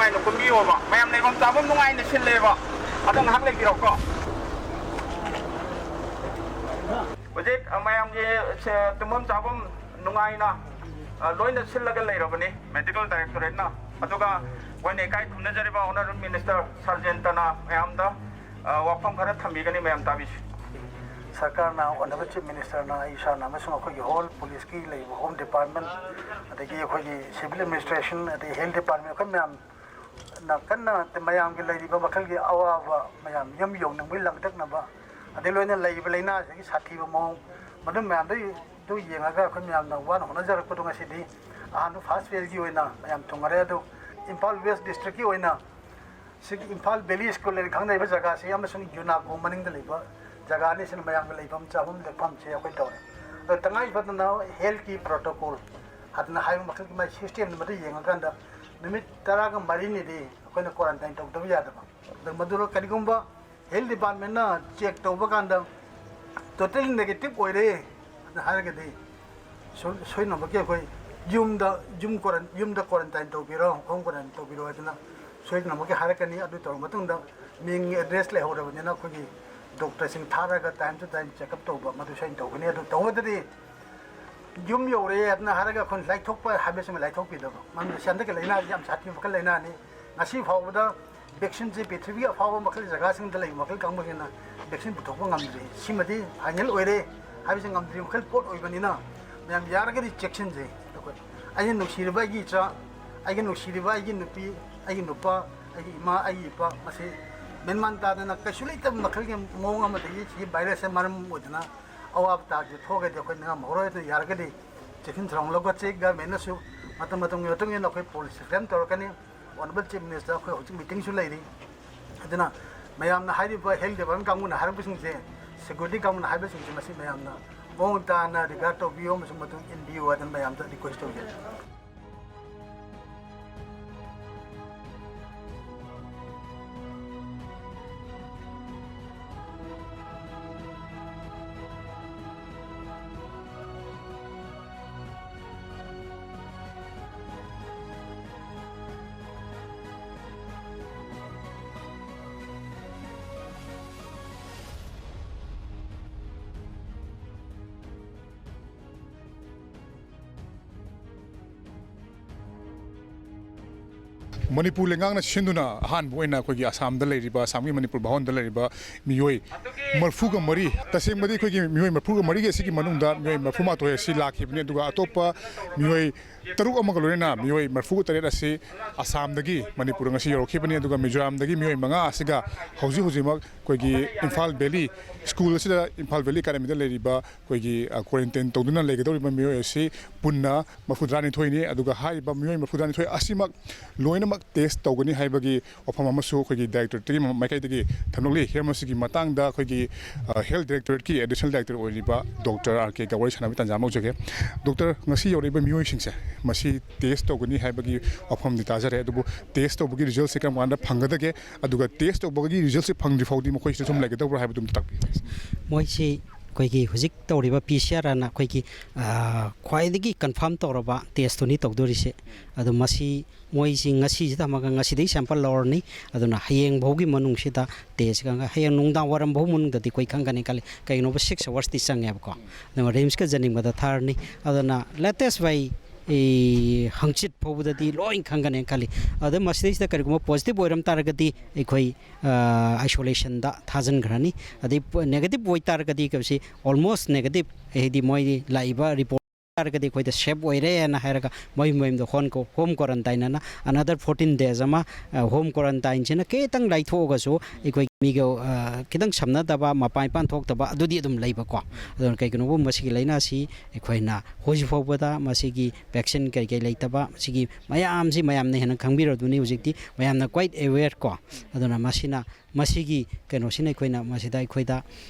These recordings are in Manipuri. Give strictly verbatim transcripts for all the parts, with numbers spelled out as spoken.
ꯅꯨꯡꯉꯥꯏꯅ ꯀꯨꯝꯕꯤꯌꯣꯕ꯫ ꯃꯌꯥꯝ ꯂꯩꯐꯝ ꯆꯥꯐꯝ ꯅꯨꯡꯉꯥꯏꯅ ꯁꯤꯜꯂꯦꯕ꯫ ꯑꯗꯣ ꯉꯥꯏꯍꯥꯛ ꯂꯩꯕꯤꯔꯣꯀꯣ꯫ ꯍꯧꯖꯤꯛ, ꯑ, ꯃꯌꯥꯝꯒꯤ, ꯑ, ꯇꯨꯝꯐꯝ ꯆꯥꯐꯝ ꯅꯨꯡꯉꯥꯏꯅ, ꯑ, ꯂꯣꯏꯅ ꯁꯤꯜꯂꯒ ꯂꯩꯔꯕꯅꯤ medical directorate ꯅ꯫ ꯑꯗꯨꯒ ꯑꯩꯈꯣꯏꯅ ꯏꯀꯥꯏ ꯈꯨꯝꯅꯖꯔꯤꯕ Honourable Minister ꯁꯔꯖꯦꯟꯇꯅ ꯃꯌꯥꯝꯗ, ꯑ, ꯋꯥꯐꯝ ꯈꯔ ꯊꯝꯕꯤꯒꯅꯤ, ꯃꯌꯥꯝ ꯇꯥꯕꯤꯁꯤ꯫ ꯁꯔꯀꯥꯔꯅ, Honourable Chief Minister ꯅ, ꯑꯩ ꯏꯁꯥꯅ ꯑꯃꯁꯨꯡ ꯑꯩꯈꯣꯏꯒꯤ whole police ꯀꯤ ꯂꯩꯔꯤꯕ Home Department, ꯑꯗꯒꯤ ꯑꯩꯈꯣꯏꯒꯤ Civil Administration, ꯑꯗꯒꯤ Health Department, ꯑꯩꯈꯣꯏ ꯃꯌꯥꯝꯅ ꯀꯟꯅ ꯃꯌꯥꯝꯒꯤ ꯂꯩꯔꯤꯕ ꯃꯈꯜꯒꯤ ꯑꯋꯥꯕ ꯃꯌꯥꯝ ꯌꯨꯝ ꯌꯧꯅꯤꯡꯕꯒꯤ ꯂꯥꯡꯇꯛꯅꯕ, ꯑꯗꯩ ꯂꯣꯏꯅ ꯂꯩꯔꯤꯕ ꯂꯥꯏꯅꯥꯁꯤꯒꯤ ꯁꯥꯊꯤꯕ ꯃꯑꯣꯡ, ꯃꯗꯨ ꯃꯌꯥꯝꯗꯨ, ꯑꯗꯨ ꯌꯦꯡꯉꯒ ꯑꯩꯈꯣꯏ ꯃꯌꯥꯝꯅ ꯋꯥꯅ ꯍꯣꯠꯅꯖꯔꯛꯄꯗꯣ ꯉꯁꯤꯗꯤ ꯑꯍꯥꯟꯕ first phase ꯀꯤ ꯑꯣꯏꯅ ꯃꯌꯥꯝ ꯊꯨꯡꯉꯔꯦ꯫ ꯑꯗꯨ ꯏꯝꯐꯥꯜ West District ꯀꯤ ꯑꯣꯏꯅ ꯁꯤꯒꯤ ꯏꯝꯐꯥꯜ Valley School ꯂꯩꯔꯤ ꯈꯪꯅꯔꯤꯕ ꯖꯒꯥꯁꯤ ꯑꯃꯁꯨꯡ ꯌꯨꯅꯥꯀꯣ ꯃꯅꯤꯡꯗ ꯂꯩꯕ ꯖꯒꯥ ꯑꯅꯤꯁꯤꯅ ꯃꯌꯥꯝꯒꯤ ꯂꯩꯐꯝ ꯆꯥꯐꯝ ꯂꯦꯛꯐꯝꯁꯦ ꯑꯩꯈꯣꯏ ꯇꯧꯔꯦ꯫ ꯑꯗꯣ ꯇꯉꯥꯏ ꯐꯗꯅ health ꯀꯤ protocol ꯍꯥꯏꯗꯅ ꯍꯥꯏꯕ ꯃꯈꯜꯒꯤ ꯃꯥꯒꯤ system ꯗꯨ ꯃꯗꯨ ꯌꯦꯡꯉꯀꯥꯟꯗ ꯅꯨꯃꯤꯠ ꯇꯔꯥꯒ ꯃꯔꯤꯅꯤꯗꯤ ꯑꯩꯈꯣꯏꯅ quarantine ꯇꯧꯗꯕ ꯌꯥꯗꯕ꯫ ꯑꯗꯣ ꯃꯗꯨꯗ ꯀꯔꯤꯒꯨꯝꯕ Health Department ꯅ check ꯇꯧꯕ ꯀꯥꯟꯗ totally negative ꯑꯣꯏꯔꯦ ꯍꯥꯏꯔꯒꯗꯤ ꯁꯣꯏ-, ꯁꯣꯏꯗꯅꯃꯛꯀꯤ ꯑꯩꯈꯣꯏ ꯌꯨꯝꯗ, ꯌꯨꯝ quaran-, ꯌꯨꯝꯗ quarantine ꯇꯧꯕꯤꯔꯣ, home quarantine ꯇꯧꯕꯤꯔꯣ ꯍꯥꯏꯗꯅ ꯁꯣꯏꯗꯅꯃꯛꯀꯤ ꯍꯥꯏꯔꯛꯀꯅꯤ꯫ ꯑꯗꯨ ꯇꯧꯔꯕ ꯃꯇꯨꯡꯗ ꯃꯤꯡ address ꯂꯩꯍꯧꯔꯕꯅꯤꯅ ꯑꯩꯈꯣꯏꯒꯤ doctor ꯁꯤꯡ ꯊꯥꯔꯒ time to time checkup ꯇꯧꯕ, ꯃꯗꯨ ꯁꯣꯏꯗꯅ ꯇꯧꯒꯅꯤ꯫ ꯑꯗꯨ ꯇꯧꯕꯗꯗꯤ ꯌꯨꯝ ꯌꯧꯔꯦ ꯍꯥꯏꯗꯅ ꯍꯥꯏꯔꯒ ꯑꯩꯈꯣꯏꯅ ꯂꯥꯏꯊꯣꯛꯄ ꯍꯥꯏꯕꯁꯤꯃ ꯂꯥꯏꯊꯣꯛꯄꯤꯗꯕ꯫ ꯃꯔꯝꯗꯤ ꯍꯟꯗꯛꯀꯤ ꯂꯥꯏꯅꯥꯁꯤ ꯌꯥꯝ ꯁꯥꯊꯤꯕ ꯃꯈꯜ ꯂꯥꯏꯅꯥꯅꯤ꯫ ꯉꯁꯤ ꯐꯥꯎꯕꯗ vaccine ꯁꯦ ꯄ꯭ꯔꯤꯊꯤꯕꯤꯒꯤ ꯑꯐꯥꯎꯕ ꯃꯈꯜ ꯖꯒꯥꯁꯤꯡꯗ ꯂꯩꯕ ꯃꯈꯜ ꯀꯥꯡꯕꯨꯁꯤꯡꯅ vaccine ꯄꯨꯊꯣꯛꯄ ꯉꯝꯗ꯭ꯔꯤ꯫ ꯁꯤꯃꯗꯤ final ꯑꯣꯏꯔꯦ ꯍꯥꯏꯕꯁꯤ ꯉꯝꯗ꯭ꯔꯤ ꯃꯈꯜ ꯄꯣꯠ ꯑꯣꯏꯕꯅꯤꯅ ꯃꯌꯥꯝ ꯌꯥꯔꯒꯗꯤ ꯆꯦꯛꯁꯤꯟꯖꯩ꯫ ꯑꯩꯈꯣꯏ, ꯑꯩꯅ ꯅꯨꯡꯁꯤꯔꯤꯕ ꯑꯩꯒꯤ ꯏꯆꯥ, ꯑꯩꯒꯤ ꯅꯨꯡꯁꯤꯔꯤꯕ ꯑꯩꯒꯤ ꯅꯨꯄꯤ, ꯑꯩꯒꯤ ꯅꯨꯄꯥ, ꯑꯩꯒꯤ ꯏꯃꯥ, ꯑꯩꯒꯤ ꯏꯄꯥ, ꯃꯁꯤ ꯃꯦꯟꯃꯥꯟ ꯇꯥꯗꯅ ꯀꯩꯁꯨ ꯂꯩꯇꯕ ꯃꯈꯜꯒꯤ ꯃꯑꯣꯡ ꯑꯃꯗꯒꯤ ꯁꯤꯒꯤ virus ꯁꯦ ꯃꯔꯝ ꯑꯣꯏꯗꯅ ꯑꯋꯥꯕ ꯇꯥꯔꯁꯨ ꯊꯣꯛꯑꯒꯗꯤ ꯑꯩꯈꯣꯏ ꯉꯝꯃꯔꯣꯏ꯫ ꯑꯗꯨꯅ ꯌꯥꯔꯒꯗꯤ ꯆꯦꯛꯁꯤꯟ ꯊꯧꯔꯥꯡ ꯂꯧꯈꯠꯁꯤ꯫ Government ꯅꯁꯨ ꯃꯇꯝ ꯃꯇꯝꯒꯤ ꯃꯇꯨꯡ ꯏꯟꯅ ꯑꯩꯈꯣꯏ policy frame ꯇꯧꯔꯛꯀꯅꯤ꯫ Honourable Chief Minister, ꯑꯩꯈꯣꯏ ꯍꯧꯖꯤꯛ meeting ꯁꯨ ꯂꯩꯔꯤ꯫ ꯑꯗꯨꯅ ꯃꯌꯥꯝꯅ ꯍꯥꯏꯔꯤꯕ Health Department ꯀꯥꯡꯕꯨꯅ ꯍꯥꯏꯔꯛꯄꯁꯤꯡꯁꯦ, security ꯀꯥꯡꯕꯨꯅ ꯍꯥꯏꯕꯁꯤꯡꯁꯦ, ꯃꯁꯤ ꯃꯌꯥꯝꯅ ꯃꯑꯣꯡ ꯇꯥꯅ regard ꯇꯧꯕꯤꯌꯨ ꯑꯃꯁꯨꯡ ꯃꯗꯨ ꯏꯟꯕꯤꯌꯨ ꯍꯥꯏꯗꯅ ꯃꯌꯥꯝꯗ request ꯇꯧꯖꯔꯤ꯫ ꯃꯅꯤꯄꯨꯔ ꯂꯩꯉꯥꯛꯅ ꯁꯤꯟꯗꯨꯅ ꯑꯍꯥꯟꯕ ꯑꯣꯏꯅ ꯑꯩꯈꯣꯏꯒꯤ ꯑꯁꯥꯝꯗ ꯂꯩꯔꯤꯕ, ꯑꯁꯥꯝꯒꯤ ꯃꯅꯤꯄꯨꯔ ꯚꯥꯋꯟꯗ ꯂꯩꯔꯤꯕ ꯃꯤꯑꯣꯏ ꯃꯔꯤꯐꯨꯒ ꯃꯔꯤ, ꯇꯁꯦꯡꯕꯗꯤ ꯑꯩꯈꯣꯏꯒꯤ ꯃꯤꯑꯣꯏ ꯃꯔꯤꯐꯨꯒ ꯃꯔꯤꯒꯤ ꯑꯁꯤꯒꯤ ꯃꯅꯨꯡꯗ ꯃꯤꯑꯣꯏ ꯃꯔꯤꯐꯨ ꯃꯥꯊꯣꯏ ꯑꯁꯤ ꯂꯥꯛꯈꯤꯕꯅꯤ, ꯑꯗꯨꯒ ꯑꯇꯣꯞꯄ ꯃꯤꯑꯣꯏ ꯇꯔꯨꯛ ꯑꯃꯒ ꯂꯣꯏꯅꯅ ꯃꯤꯑꯣꯏ ꯃꯔꯤꯐꯨꯒ ꯇꯔꯦꯠ ꯑꯁꯤ ꯑꯁꯥꯝꯗꯒꯤ ꯃꯅꯤꯄꯨꯔꯗ ꯉꯁꯤ ꯌꯧꯔꯛꯈꯤꯕꯅꯤ꯫ ꯑꯗꯨꯒ ꯃꯤꯖꯣꯔꯥꯝꯗꯒꯤ ꯃꯤꯑꯣꯏ ꯃꯉꯥ ꯑꯁꯤꯒ ꯍꯧꯖꯤꯛ ꯍꯧꯖꯤꯛꯃꯛ ꯑꯩꯈꯣꯏꯒꯤ ꯏꯝꯐꯥꯜ ꯚꯦꯂꯤ ꯁ꯭ꯀꯨꯜ ꯑꯁꯤꯗ, ꯏꯝꯐꯥꯜ ꯚꯦꯂꯤ ꯑꯦꯀꯥꯗꯃꯤꯗ ꯂꯩꯔꯤꯕ ꯑꯩꯈꯣꯏꯒꯤ, ꯑ, ꯀ꯭ꯋꯥꯔꯦꯟꯇꯤꯟ ꯇꯧꯗꯨꯅ ꯂꯩꯒꯗꯧꯔꯤꯕ ꯃꯤꯑꯣꯏ ꯑꯁꯤ ꯄꯨꯟꯅ ꯃꯔꯤꯐꯨꯇꯔꯥꯅꯤꯊꯣꯏꯅꯤ꯫ ꯑꯗꯨꯒ ꯍꯥꯏꯔꯤꯕ ꯃꯤꯑꯣꯏ ꯃꯔꯤꯐꯨꯇꯔꯥꯅꯤꯊꯣꯏ ꯑꯁꯤꯃꯛ ꯂꯣꯏꯅꯃꯛ ꯇꯦꯁ ꯇꯧꯒꯅꯤ ꯍꯥꯏꯕꯒꯤ ꯋꯥꯐꯝ ꯑꯃꯁꯨ ꯑꯩꯈꯣꯏꯒꯤ ꯗꯥꯏꯔꯦꯛꯇꯣꯔꯦꯠꯇꯒꯤ ꯃꯥꯏꯀꯩꯗꯒꯤ ꯊꯝꯂꯛꯂꯤ꯫ ꯍꯤꯔꯝ ꯑꯁꯤꯒꯤ ꯃꯇꯥꯡꯗ ꯑꯩꯈꯣꯏꯒꯤ, ꯑ, ꯍꯦꯜꯊ ꯗꯥꯏꯔꯦꯛꯇꯣꯔꯦꯠꯀꯤ ꯑꯦꯗꯤꯁꯅꯦꯜ ꯗꯥꯏꯔꯦꯛꯇꯣꯔ ꯑꯣꯏꯔꯤꯕ ꯗꯣꯛꯇꯔ ꯑꯥꯔ ꯀꯦꯒ ꯋꯥꯔꯤ ꯁꯥꯟꯅꯕꯒꯤ ꯇꯥꯟꯖꯥ ꯑꯃ ꯂꯧꯖꯒꯦ꯫ ꯗꯣꯛꯇꯔ, ꯉꯁꯤ ꯌꯧꯔꯛꯏꯕ ꯃꯤꯑꯣꯏꯁꯤꯡꯁꯦ, ꯃꯁꯤ ꯇꯦꯁ ꯇꯧꯒꯅꯤ ꯍꯥꯏꯕꯒꯤ ꯋꯥꯐꯝꯗꯤ ꯇꯥꯖꯔꯦ, ꯑꯗꯨꯕꯨ ꯇꯦꯁ ꯇꯧꯕꯒꯤ ꯔꯤꯖꯜꯁꯦ ꯀꯔꯝ ꯀꯥꯟꯗ ꯐꯪꯒꯗꯒꯦ? ꯑꯗꯨꯒ ꯇꯦꯁ ꯇꯧꯕꯒꯤ ꯔꯤꯖꯜꯁꯦ ꯐꯪꯗ꯭ꯔꯤ ꯐꯥꯎꯗꯤ ꯃꯈꯣꯏꯁꯤꯗ ꯁꯨꯝ ꯂꯩꯒꯗꯧꯕ꯭ꯔꯥ ꯍꯥꯏꯕꯗꯨ ꯑꯝꯇ ꯇꯥꯛꯄꯤꯌꯨ꯫ ꯃꯣꯏꯁꯤ ꯑꯩꯈꯣꯏꯒꯤ ꯍꯧꯖꯤꯛ ꯇꯧꯔꯤꯕ ꯄꯤ ꯁꯤ ꯑꯥꯔ ꯑꯅ ꯑꯩꯈꯣꯏꯒꯤ, ꯑ, ꯈ꯭ꯋꯥꯏꯗꯒꯤ ꯀꯟꯐꯥꯔꯝ ꯇꯧꯔꯕ ꯇꯦꯁꯇꯨꯅꯤ ꯇꯧꯗꯣꯔꯤꯁꯦ꯫ ꯑꯗꯣ ꯃꯁꯤ ꯃꯣꯏꯁꯤ ꯉꯁꯤꯁꯤ ꯊꯝꯃꯒ ꯉꯁꯤꯗꯩ ꯁꯦꯝꯄꯜ ꯂꯧꯔꯅꯤ꯫ ꯑꯗꯨꯅ ꯍꯌꯦꯡ ꯐꯥꯎꯒꯤ ꯃꯅꯨꯡꯁꯤꯗ ꯇꯦꯁ ꯈꯪꯉꯒ ꯍꯌꯦꯡ ꯅꯨꯡꯗꯥꯡ ꯋꯥꯏꯔꯝ ꯐꯥꯎ ꯃꯅꯨꯡꯗꯗꯤ ꯑꯩꯈꯣꯏ ꯈꯪꯒꯅꯤ ꯈꯜꯂꯤ꯫ ꯀꯩꯒꯤꯅꯣꯕ, ꯁꯤꯛꯁ ꯑꯋꯥꯔꯁꯇꯤ ꯆꯪꯉꯦꯕꯀꯣ꯫ ꯑꯗꯨꯒ ꯔꯤꯝꯁꯀ ꯖꯅꯤꯝꯒꯗ ꯊꯥꯔꯅꯤ꯫ ꯑꯗꯨꯅ ꯂꯦꯇꯦꯁ ꯕꯥꯏ, ꯑꯦ, ꯍꯪꯆꯤꯠ ꯐꯥꯎꯕꯗꯗꯤ ꯂꯣꯏ ꯈꯪꯒꯅꯦꯅ ꯈꯜꯂꯤ꯫ ꯑꯗ ꯃꯁꯤꯗꯩꯁꯤꯗ ꯀꯔꯤꯒꯨꯝꯕ ꯄꯣꯖꯤꯇꯤꯚ ꯑꯣꯏꯔꯝ ꯇꯥꯔꯒꯗꯤ ꯑꯩꯈꯣꯏ, ꯑ, ꯑꯥꯏꯁꯣꯂꯦꯁꯟꯗ ꯊꯥꯖꯤꯟꯈ꯭ꯔꯅꯤ꯫ ꯑꯗꯩ ꯄꯣ-, ꯅꯦꯒꯦꯇꯤꯚ ꯑꯣꯏꯇꯥꯔꯒꯗꯤ ꯀꯩꯁꯤ ꯑꯣꯜꯃꯣꯁ ꯅꯦꯒꯦꯇꯤꯚ, ꯍꯥꯏꯗꯤ ꯃꯣꯏꯗꯤ ꯂꯥꯛꯏꯕ ꯔꯤꯄꯣꯔꯠ ꯇꯥꯔꯒꯗꯤ ꯑꯩꯈꯣꯏꯗ ꯁꯦꯐ ꯑꯣꯏꯔꯦꯅ ꯍꯥꯏꯔꯒ ꯃꯌꯨꯝ ꯃꯌꯨꯝꯗ ꯍꯣꯝ ꯀꯣ-, ꯍꯣꯝ ꯀ꯭ꯋꯥꯔꯟꯇꯥꯏꯟ ꯑꯅ ꯑꯅꯗꯔ ꯐꯣꯔꯇꯤꯟ ꯗꯦꯖ ꯑꯃ, ꯑ, ꯍꯣꯝ ꯀ꯭ꯋꯥꯔꯟꯇꯥꯏꯟꯁꯤꯅ ꯈꯤꯇꯪ ꯂꯥꯏꯊꯣꯛꯑꯒꯁꯨ ꯑꯩꯈꯣꯏ ꯃꯤꯒ, ꯑ, ꯈꯤꯇꯪ ꯁꯝꯅꯗꯕ, ꯃꯄꯥꯟ ꯏꯄꯥꯟ ꯊꯣꯛꯇꯕ ꯑꯗꯨꯗꯤ ꯑꯗꯨꯝ ꯂꯩꯕꯀꯣ꯫ ꯑꯗꯨꯅ ꯀꯩꯒꯤꯅꯣꯕꯨ ꯃꯁꯤꯒꯤ ꯂꯥꯏꯅꯥꯁꯤ ꯑꯩꯈꯣꯏꯅ ꯍꯧꯖꯤꯛ ꯐꯥꯎꯕꯗ ꯃꯁꯤꯒꯤ ꯚꯦꯛꯁꯤꯟ ꯀꯩ ꯀꯩ ꯂꯩꯇꯕ, ꯃꯁꯤꯒꯤ ꯃꯌꯥꯝꯁꯤ ꯃꯌꯥꯝꯅ ꯍꯦꯟꯅ ꯈꯪꯕꯤꯔꯗꯨꯅꯤ꯫ ꯍꯧꯖꯤꯛꯇꯤ ꯃꯌꯥꯝꯅ ꯀ꯭ꯋꯥꯏꯠ ꯑꯦꯋꯦꯌꯔ ꯀꯣ꯫ ꯑꯗꯨꯅ ꯃꯁꯤꯅ, ꯃꯁꯤꯒꯤ ꯀꯩꯅꯣꯁꯤꯅ ꯑꯩꯈꯣꯏꯅ ꯃꯁꯤꯗ ꯑꯩꯈꯣꯏꯗ,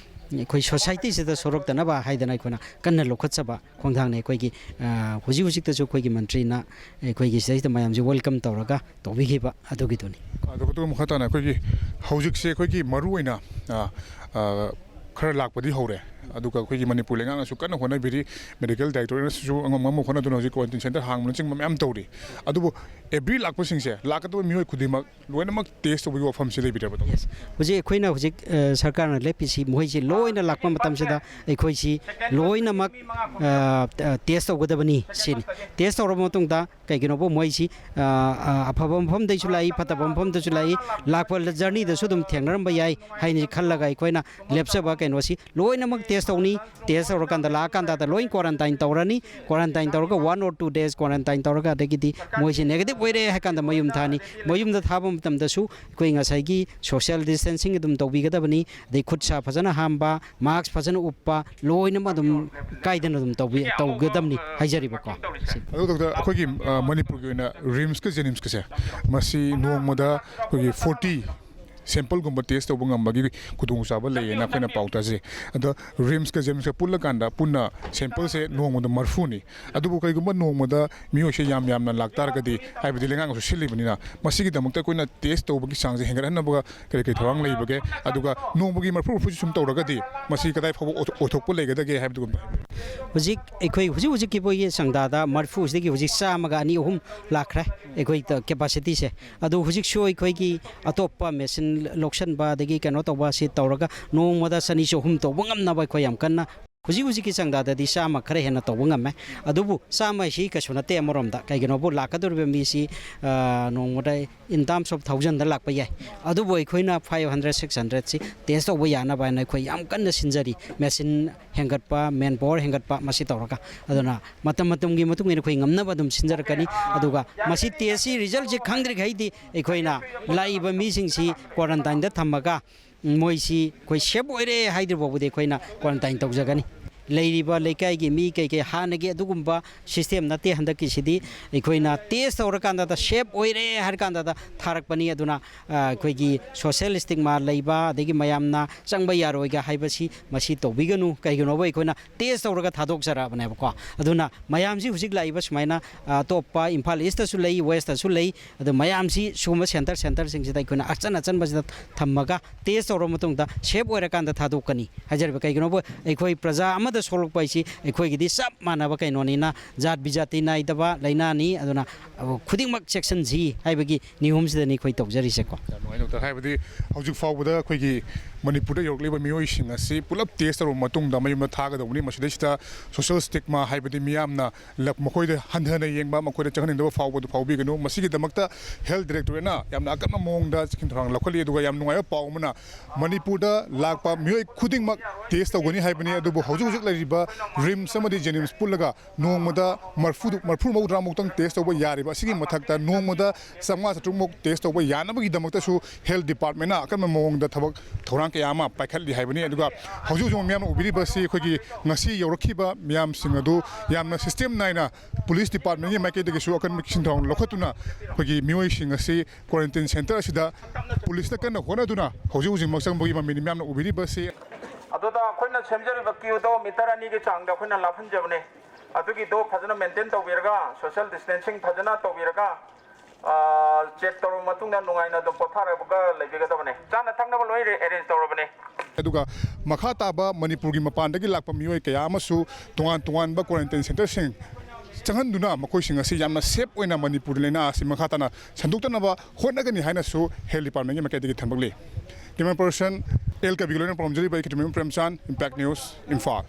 ꯑꯩꯈꯣꯏ ꯁꯣꯁꯥꯏꯇꯤꯁꯤꯗ ꯁꯣꯔꯛꯇꯅꯕ ꯍꯥꯏꯗꯅ ꯑꯩꯈꯣꯏꯅ ꯀꯟꯅ ꯂꯧꯈꯠꯆꯕ ꯈꯣꯡꯊꯥꯡꯅꯤ꯫ ꯑꯩꯈꯣꯏꯒꯤ, ꯑ, ꯍꯧꯖꯤꯛ ꯍꯧꯖꯤꯛꯇꯁꯨ ꯑꯩꯈꯣꯏꯒꯤ ꯃꯟꯇ꯭ꯔꯤꯅ ꯑꯩꯈꯣꯏꯒꯤ ꯁꯤꯗꯩꯁꯤꯗ ꯃꯌꯥꯝꯁꯦ ꯋꯦꯜꯀꯝ ꯇꯧꯔꯒ ꯇꯧꯕꯤꯈꯤꯕ ꯑꯗꯨꯒꯤꯗꯨꯅꯤ꯫ ꯑꯗꯨꯒ ꯑꯗꯨꯒ ꯃꯈꯥ ꯇꯥꯅ ꯑꯩꯈꯣꯏꯒꯤ ꯍꯧꯖꯤꯛꯁꯦ ꯑꯩꯈꯣꯏꯒꯤ ꯃꯔꯨ ꯑꯣꯏꯅ, ꯑ, ꯑ, ꯈꯔ ꯂꯥꯛꯄꯗꯤ ꯍꯧꯔꯦ꯫ ꯑꯗꯨꯒ ꯑꯩꯈꯣꯏꯒꯤ ꯃꯅꯤꯄꯨꯔ ꯂꯩꯉꯥꯛꯅꯁꯨ ꯀꯟꯅ ꯍꯣꯠꯅꯕꯤꯔꯤ꯫ ꯃꯦꯗꯤꯀꯦꯜ ꯗꯥꯏꯔꯦꯛꯇꯣꯔꯦꯠꯅꯁꯨ ꯑꯉꯝ ꯑꯉꯝꯕ ꯍꯣꯠꯅꯗꯨꯅ ꯍꯧꯖꯤꯛ ꯀ꯭ꯋꯥꯔꯦꯟꯇꯤꯟ ꯁꯦꯟꯇꯔ ꯍꯥꯡꯕꯅꯆꯤꯡꯕ ꯃꯌꯥꯝ ꯇꯧꯔꯤ꯫ ꯑꯗꯨꯕꯨ ꯑꯦꯕ꯭ꯔꯤ ꯂꯥꯛꯄꯁꯤꯡꯁꯦ, ꯂꯥꯛꯀꯗꯕ ꯃꯤꯑꯣꯏ ꯈꯨꯗꯤꯡꯃꯛ ꯂꯣꯏꯅꯃꯛ ꯇꯦꯁ ꯇꯧꯕꯒꯤ ꯋꯥꯐꯝꯁꯤ ꯂꯩꯕꯤꯔꯕ, ꯗꯣꯛꯇꯔ? ꯍꯧꯖꯤꯛ ꯑꯩꯈꯣꯏꯅ ꯍꯧꯖꯤꯛ, ꯑ, ꯁꯔꯀꯥꯔꯅ ꯂꯦꯞꯄꯤꯁꯤ, ꯃꯈꯣꯏꯁꯤ ꯂꯣꯏꯅ ꯂꯥꯛꯄ ꯃꯇꯝꯁꯤꯗ ꯑꯩꯈꯣꯏꯁꯤ ꯂꯣꯏꯅꯃꯛ, ꯑ, ꯑ, ꯇꯦꯁ ꯇꯧꯒꯗꯕꯅꯤ ꯁꯤꯅꯤ꯫ ꯇꯦꯁ ꯇꯧꯔꯕ ꯃꯇꯨꯡꯗ, ꯀꯩꯒꯤꯅꯣꯕꯨ ꯃꯣꯏꯁꯤ, ꯑ, ꯑ, ꯑꯐꯕ ꯃꯐꯝꯗꯩꯁꯨ ꯂꯥꯛꯏ, ꯐꯠꯇꯕ ꯃꯐꯝꯗꯁꯨ ꯂꯥꯛꯏ, ꯂꯥꯛꯄ ꯖꯔꯅꯤꯗꯁꯨ ꯑꯗꯨꯝ ꯊꯦꯡꯅꯔꯝꯕ ꯌꯥꯏ ꯍꯥꯏꯅ ꯈꯜꯂꯒ ꯑꯩꯈꯣꯏꯅ ꯂꯦꯞꯆꯕ ꯀꯩꯅꯣꯁꯤ ꯂꯣꯏꯅꯃꯛ ꯇꯦꯁ ꯇꯧꯅꯤ꯫ ꯇꯦꯁ ꯇꯧꯔꯀꯥꯟꯗ, ꯂꯥꯛꯑꯀꯥꯟꯗ ꯂꯣꯏ ꯀ꯭ꯋꯥꯔꯟꯇꯥꯏꯟ ꯇꯧꯔꯅꯤ꯫ ꯀ꯭ꯋꯥꯔꯟꯇꯥꯏꯟ ꯇꯧꯔꯒ one or two days quarantine ꯇꯧꯔꯒ, ꯑꯗꯒꯤꯗꯤ ꯃꯣꯏꯁꯤ ꯅꯦꯒꯦꯇꯤꯚ ꯑꯣꯏꯔꯦ ꯍꯥꯏ ꯀꯥꯟꯗ ꯃꯌꯨꯝ ꯊꯥꯅꯤ꯫ ꯃꯌꯨꯝꯗ ꯊꯥꯕ ꯃꯇꯝꯗꯁꯨ ꯑꯩꯈꯣꯏ ꯉꯁꯥꯏꯒꯤ ꯁꯣꯁꯤꯌꯦꯜ ꯗꯤꯁꯇꯦꯟꯁꯤꯡ ꯑꯗꯨꯝ ꯇꯧꯕꯤꯒꯗꯕꯅꯤ꯫ ꯑꯗꯩ ꯈꯨꯠ ꯁꯥ ꯐꯖꯅ ꯍꯥꯝꯕ, ꯃꯥꯛꯁ ꯐꯖꯅ ꯎꯞꯄ, ꯂꯣꯏꯅꯃꯛ ꯑꯗꯨꯝ ꯀꯥꯏꯗꯅ ꯑꯗꯨꯝ ꯇꯧꯕꯤ-, ꯇꯧꯒꯗꯕꯅꯤ ꯍꯥꯏꯖꯔꯤꯕꯀꯣ꯫ ꯑꯗꯣ ꯗꯣꯛꯇꯔ, ꯑꯩꯈꯣꯏꯒꯤ, ꯑ, ꯃꯅꯤꯄꯨꯔꯒꯤ ꯑꯣꯏꯅ ꯔꯤꯝꯁꯀ ꯖꯦꯅꯤꯝꯁꯀꯁꯦ, ꯃꯁꯤ ꯅꯣꯡꯃꯗ ꯑꯩꯈꯣꯏꯒꯤ ꯐꯣꯔꯇꯤ ꯁꯦꯝꯄꯜꯒꯨꯝꯕ ꯇꯦꯁ ꯇꯧꯕ ꯉꯝꯕꯒꯤ ꯈꯨꯗꯣꯡꯆꯥꯕ ꯂꯩꯌꯦꯅ ꯑꯩꯈꯣꯏꯅ ꯄꯥꯎ ꯇꯥꯖꯩ꯫ ꯑꯗꯣ ꯔꯤꯝꯁꯀ ꯖꯦꯅꯤꯝꯁꯀ ꯄꯨꯜꯂꯀꯥꯟꯗ ꯄꯨꯟꯅ ꯁꯦꯝꯄꯜꯁꯦ ꯅꯣꯡꯃꯗ ꯃꯔꯤꯐꯨꯅꯤ꯫ ꯑꯗꯨꯕꯨ ꯀꯔꯤꯒꯨꯝꯕ ꯅꯣꯡꯃꯗ ꯃꯤꯑꯣꯏꯁꯦ ꯌꯥꯝ ꯌꯥꯝꯅ ꯂꯥꯛꯇꯥꯔꯒꯗꯤ, ꯍꯥꯏꯕꯗꯤ ꯂꯩꯉꯥꯛꯅꯁꯨ ꯁꯤꯜꯂꯤꯕꯅꯤꯅ, ꯃꯁꯤꯒꯤꯗꯃꯛꯇ ꯑꯩꯈꯣꯏꯅ ꯇꯦꯁ ꯇꯧꯕꯒꯤ ꯆꯥꯡꯁꯦ ꯍꯦꯟꯒꯠꯍꯟꯅꯕ ꯀꯔꯤ ꯀꯔꯤ ꯊꯧꯔꯥꯡ ꯂꯩꯕꯒꯦ? ꯑꯗꯨꯒ ꯅꯣꯡꯃꯒꯤ ꯃꯔꯤꯐꯨ ꯃꯔꯤꯐꯨꯁꯤ ꯁꯨꯝ ꯇꯧꯔꯒꯗꯤ ꯃꯁꯤ ꯀꯗꯥꯏ ꯐꯥꯎꯕ ꯑꯣꯏꯊꯣꯛ-, ꯑꯣꯏꯊꯣꯛꯄ ꯂꯩꯒꯗꯒꯦ ꯍꯥꯏꯕꯗꯨꯒꯨꯝꯕ꯫ ꯍꯧꯖꯤꯛ ꯑꯩꯈꯣꯏ ꯍꯧꯖꯤꯛ ꯍꯧꯖꯤꯛꯀꯤ ꯑꯩꯈꯣꯏꯒꯤ ꯆꯥꯡꯗꯥꯗ ꯃꯔꯤꯐꯨꯁꯤꯗꯒꯤ ꯍꯧꯖꯤꯛ ꯆꯥꯝꯃꯒ ꯑꯅꯤ ꯑꯍꯨꯝ ꯂꯥꯛꯈ꯭ꯔꯦ ꯑꯩꯈꯣꯏ ꯀꯦꯄꯥꯁꯤꯇꯤꯁꯦ꯫ ꯑꯗꯨ ꯍꯧꯖꯤꯛꯁꯨ ꯑꯩꯈꯣꯏꯒꯤ ꯑꯇꯣꯞꯄ ꯃꯦꯆꯤꯟ ꯂꯧꯁꯟꯕ, ꯑꯗꯒꯤ ꯀꯩꯅꯣ ꯇꯧꯕ ꯑꯁꯤ ꯇꯧꯔꯒ ꯅꯣꯡꯃꯗ ꯆꯅꯤ ꯆꯍꯨꯝ ꯇꯧꯕ ꯉꯝꯅꯕ ꯑꯩꯈꯣꯏ ꯌꯥꯝ ꯀꯟꯅ ꯍꯧꯖꯤꯛ ꯍꯧꯖꯤꯛꯀꯤ ꯆꯥꯡꯗꯥꯗꯗꯤ ꯆꯥꯝꯃ ꯈꯔ ꯍꯦꯟꯅ ꯇꯧꯕ ꯉꯝꯃꯦ꯫ ꯑꯗꯨꯕꯨ ꯆꯥꯝꯃ ꯍꯥꯏꯁꯤ ꯀꯩꯁꯨ ꯅꯠꯇꯦ ꯑꯃꯔꯣꯝꯗ꯫ ꯀꯩꯒꯤꯅꯣꯕꯨ ꯂꯥꯛꯀꯗꯧꯔꯤꯕ ꯃꯤꯁꯤ, ꯑ, ꯅꯣꯡꯃꯗ in terms of thousand ꯂꯥꯛꯄ ꯌꯥꯏ꯫ ꯑꯗꯨꯕꯨ ꯑꯩꯈꯣꯏꯅ five hundred, six hundred ꯁꯤ ꯇꯦꯁ ꯇꯧꯕ ꯌꯥꯅꯕ ꯍꯥꯏꯅ ꯑꯩꯈꯣꯏ ꯌꯥꯝ ꯀꯟꯅ ꯁꯤꯟꯖꯔꯤ꯫ ꯃꯦꯆꯤꯟ ꯍꯦꯟꯒꯠꯄ, ꯃꯦꯟ ꯄꯥꯋꯔ ꯍꯦꯟꯒꯠꯄ, ꯃꯁꯤ ꯇꯧꯔꯒ꯫ ꯑꯗꯨꯅ ꯃꯇꯝ ꯃꯇꯝꯒꯤ ꯃꯇꯨꯡ ꯏꯟꯅ ꯑꯩꯈꯣꯏ ꯉꯝꯅꯕ ꯑꯗꯨꯝ ꯁꯤꯟꯖꯔꯛꯀꯅꯤ꯫ ꯑꯗꯨꯒ ꯃꯁꯤ ꯇꯦꯁꯁꯤ ꯔꯤꯖꯜꯁꯤ ꯈꯪꯗ꯭ꯔꯤꯈꯩꯗꯤ ꯑꯩꯈꯣꯏꯅ ꯂꯥꯛꯏꯕ ꯃꯤꯁꯤꯡꯁꯤ ꯀ꯭ꯋꯥꯔꯟꯇꯥꯏꯟꯗ ꯊꯝꯃꯒ, ꯎꯝ, ꯃꯣꯏꯁꯤ ꯑꯩꯈꯣꯏ ꯁꯦꯞ ꯑꯣꯏꯔꯦ ꯍꯥꯏꯗ꯭ꯔꯤ ꯐꯥꯎꯕꯗꯤ ꯑꯩꯈꯣꯏꯅ ꯀ꯭ꯋꯥꯔꯟꯇꯥꯏꯟ ꯇꯧꯖꯒꯅꯤ꯫ ꯂꯩꯔꯤꯕ ꯂꯩꯀꯥꯏꯒꯤ ꯃꯤ ꯀꯩꯀꯩ ꯍꯥꯟꯅꯒꯤ ꯑꯗꯨꯒꯨꯝꯕ system ꯅꯠꯇꯦ꯫ ꯍꯟꯗꯛꯀꯤꯁꯤꯗꯤ ꯑꯩꯈꯣꯏꯅ test ꯇꯧꯔꯀꯥꯟꯗꯗ safe ꯑꯣꯏꯔꯦ ꯍꯥꯏꯔ ꯀꯥꯟꯗꯗ ꯊꯥꯔꯛꯄꯅꯤ꯫ ꯑꯗꯨꯅ, ꯑ, ꯑꯩꯈꯣꯏꯒꯤ social stigma ꯂꯩꯕ, ꯑꯗꯒꯤ ꯃꯌꯥꯝꯅ ꯆꯪꯕ ꯌꯥꯔꯣꯏꯒ ꯍꯥꯏꯕꯁꯤ ꯃꯁꯤ ꯇꯧꯕꯤꯒꯅꯨ꯫ ꯀꯩꯒꯤꯅꯣꯕ, ꯑꯩꯈꯣꯏꯅ test ꯇꯧꯔꯒ ꯊꯥꯗꯣꯛꯆꯔꯛꯑꯕꯅꯦꯕꯀꯣ꯫ ꯑꯗꯨꯅ ꯃꯌꯥꯝꯁꯤ ꯍꯧꯖꯤꯛ ꯂꯥꯛꯏꯕ ꯁꯨꯃꯥꯏꯅ, ꯑ, ꯑꯇꯣꯞꯄ ꯏꯝꯐꯥꯜ East ꯇꯁꯨ ꯂꯩ, West ꯇꯁꯨ ꯂꯩ꯫ ꯑꯗꯨ ꯃꯌꯥꯝꯁꯤ ꯁꯤꯒꯨꯝꯕ center, centre ꯁꯤꯡꯁꯤꯗ ꯑꯩꯈꯣꯏꯅ ꯑꯆꯟ ꯑꯆꯟꯕꯁꯤꯗ ꯊꯝꯃꯒ test ꯇꯧꯔꯕ ꯃꯇꯨꯡꯗ safe ꯑꯣꯏꯔꯀꯥꯟꯗ ꯊꯥꯗꯣꯛꯀꯅꯤ ꯍꯥꯏꯖꯔꯤꯕ꯫ ꯀꯩꯒꯤꯅꯣꯕ, ꯑꯩꯈꯣꯏ ꯄ꯭ꯔꯖꯥ ꯑꯃꯗ ꯁꯣꯛꯂꯛꯄ ꯍꯥꯏꯁꯤ ꯑꯩꯈꯣꯏꯒꯤꯗꯤ ꯆꯞ ꯃꯥꯟꯅꯕ ꯀꯩꯅꯣꯅꯤꯅ, ꯖꯥꯠ ꯕꯤꯖꯥꯇꯤ ꯅꯥꯏꯗꯕ ꯂꯥꯏꯅꯥꯅꯤ꯫ ꯑꯗꯨꯅ, ꯑ, ꯈꯨꯗꯤꯡꯃꯛ ꯆꯦꯛꯁꯤꯟꯁꯤ ꯍꯥꯏꯕꯒꯤ ꯅꯤꯌꯣꯝꯁꯤꯗꯅꯤ ꯑꯩꯈꯣꯏ ꯇꯧꯖꯔꯤꯁꯦꯀꯣ꯫ ꯌꯥꯝ ꯅꯨꯡꯉꯥꯏ, ꯗꯣꯛꯇꯔ꯫ ꯍꯥꯏꯕꯗꯤ ꯍꯧꯖꯤꯛ ꯐꯥꯎꯕꯗ ꯑꯩꯈꯣꯏꯒꯤ ꯃꯅꯤꯄꯨꯔꯗ ꯌꯧꯔꯛꯂꯤꯕ ꯃꯤꯑꯣꯏꯁꯤꯡ ꯑꯁꯤ ꯄꯨꯂꯞ test ꯇꯧꯔꯕ ꯃꯇꯨꯡꯗ ꯃꯌꯨꯝꯗ ꯊꯥꯒꯗꯧꯕꯅꯤ꯫ ꯃꯁꯤꯗꯩꯁꯤꯗ social stigma, ꯍꯥꯏꯕꯗꯤ ꯃꯤꯌꯥꯝꯅ ꯂꯛ-, ꯃꯈꯣꯏꯗ ꯍꯟꯊꯅ ꯌꯦꯡꯕ, ꯃꯈꯣꯏꯗ ꯆꯪꯍꯟꯅꯤꯡꯗꯕ ꯐꯥꯎꯕꯗꯨ ꯐꯥꯎꯕꯤꯒꯅꯨ꯫ ꯃꯁꯤꯒꯤꯗꯃꯛꯇ health directorate ꯅ ꯌꯥꯝꯅ ꯑꯀꯟꯕ ꯃꯑꯣꯡꯗ ꯆꯦꯛꯁꯤꯟ ꯊꯧꯔꯥꯡ ꯂꯧꯈꯠꯂꯤ꯫ ꯑꯗꯨꯒ ꯌꯥꯝ ꯅꯨꯡꯉꯥꯏꯕ ꯄꯥꯎ ꯑꯃꯅ, ꯃꯅꯤꯄꯨꯔꯗ ꯂꯥꯛꯄ ꯃꯤꯑꯣꯏ ꯈꯨꯗꯤꯡꯃꯛ test ꯇꯧꯒꯅꯤ ꯍꯥꯏꯕꯅꯤ꯫ ꯑꯗꯨꯕꯨ ꯍꯧꯖꯤꯛ ꯍꯧꯖꯤꯛ ꯂꯩꯔꯤꯕ RIMS ꯑꯃꯗꯤ JNIMS ꯄꯨꯜꯂꯒ ꯅꯣꯡꯃꯗ ꯃꯔꯤꯐꯨ, ꯃꯔꯤꯐꯨ ꯃꯧꯗ꯭ꯔꯥꯃꯨꯛꯇꯪ test ꯇꯧꯕ ꯌꯥꯔꯤꯕ ꯑꯁꯤꯒꯤ ꯃꯊꯛꯇ ꯅꯣꯡꯃꯗ ꯆꯥꯝꯃꯉꯥ ꯆꯥꯇ꯭ꯔꯨꯛꯃꯨꯛ test ꯇꯧꯕ ꯌꯥꯅꯕꯒꯤꯗꯃꯛꯇꯁꯨ health department ꯅ ꯑꯀꯟꯕ ꯃꯑꯣꯡꯗ ꯊꯕꯛ ꯊꯧꯔꯥꯡ ꯀꯌꯥ ꯑꯃ ꯄꯥꯏꯈꯠꯂꯤ ꯍꯥꯏꯕꯅꯤ꯫ ꯑꯗꯨꯒ ꯍꯧꯖꯤꯛ ꯍꯧꯖꯤꯛ ꯃꯌꯥꯝꯅ ꯎꯕꯤꯔꯤꯕꯁꯤ ꯑꯩꯈꯣꯏꯒꯤ ꯉꯁꯤ ꯌꯧꯔꯛꯈꯤꯕ ꯃꯤꯌꯥꯝꯁꯤꯡ ꯑꯗꯨ ꯌꯥꯝꯅ system ꯅꯥꯏꯅ police department ꯀꯤ ꯃꯥꯏꯀꯩꯗꯒꯤꯁꯨ ꯑꯀꯟꯕ ꯆꯦꯛꯁꯤꯟ ꯊꯧꯔꯥꯡ ꯂꯧꯈꯠꯇꯨꯅ ꯑꯩꯈꯣꯏꯒꯤ ꯃꯤꯑꯣꯏꯁꯤꯡ ꯑꯁꯤ quarantine centre ꯑꯁꯤꯗ police ꯅ ꯀꯟꯅ ꯍꯣꯠꯅꯗꯨꯅ ꯍꯧꯖꯤꯛ ꯍꯧꯖꯤꯛꯃꯛ ꯆꯪꯕꯒꯤ ꯃꯃꯤꯅꯤ ꯃꯌꯥꯝꯅ ꯎꯕꯤꯔꯤꯕꯁꯤ꯫ ꯑꯗꯨꯗ ꯑꯩꯈꯣꯏꯅ ꯁꯦꯝꯖꯔꯤꯕ queue ꯗꯣ meter ꯑꯅꯤꯒꯤ ꯆꯥꯡꯗ ꯑꯩꯈꯣꯏꯅ ꯂꯥꯞꯍꯟꯖꯕꯅꯦ꯫ ꯑꯗꯨꯒꯤꯗꯣ ꯐꯖꯅ maintain ꯇꯧꯕꯤꯔꯒ, social distancing ꯐꯖꯅ ꯇꯧꯕꯤꯔꯒ, ꯑ, check ꯇꯧꯔꯕ ꯃꯇꯨꯡꯗ ꯅꯨꯡꯉꯥꯏꯅ ꯑꯗꯨꯝ ꯄꯣꯊꯥꯔꯒ ꯂꯩꯕꯤꯒꯗꯕꯅꯦ꯫ ꯆꯥꯅ ꯊꯛꯅꯕ ꯂꯣꯏ arrange ꯇꯧꯔꯕꯅꯦ꯫ ꯑꯗꯨꯒ ꯃꯈꯥ ꯇꯥꯕ ꯃꯅꯤꯄꯨꯔꯒꯤ ꯃꯄꯥꯟꯗꯒꯤ ꯂꯥꯛꯄ ꯃꯤꯑꯣꯏ ꯀꯌꯥ ꯑꯃꯁꯨ ꯇꯣꯉꯥꯟ ꯇꯣꯉꯥꯟꯕ quarantine centre ꯁꯤꯡ ꯆꯪꯍꯟꯗꯨꯅ ꯃꯈꯣꯏꯁꯤꯡ ꯑꯁꯤ ꯌꯥꯝꯅ safe ꯑꯣꯏꯅ ꯃꯅꯤꯄꯨꯔꯒꯤ ꯂꯥꯏꯅꯥ ꯑꯁꯤ ꯃꯈꯥ ꯇꯥꯅ ꯁꯟꯗꯣꯛꯇꯅꯕ ꯍꯣꯠꯅꯒꯅꯤ ꯍꯥꯏꯅꯁꯨ health department ꯀꯤ ꯃꯥꯏꯀꯩꯗꯒꯤ ꯊꯝꯂꯛꯂꯤ꯫ Camera person L ꯀꯕꯤꯒ ꯂꯣꯏꯅ ꯄꯥꯎꯗꯝꯖꯔꯤꯕ ꯑꯩ ꯈꯤꯇꯃꯌꯨꯝ ꯄ꯭ꯔꯦꯝꯆꯥꯟ, Impact News, ꯏꯝꯐꯥꯜ꯫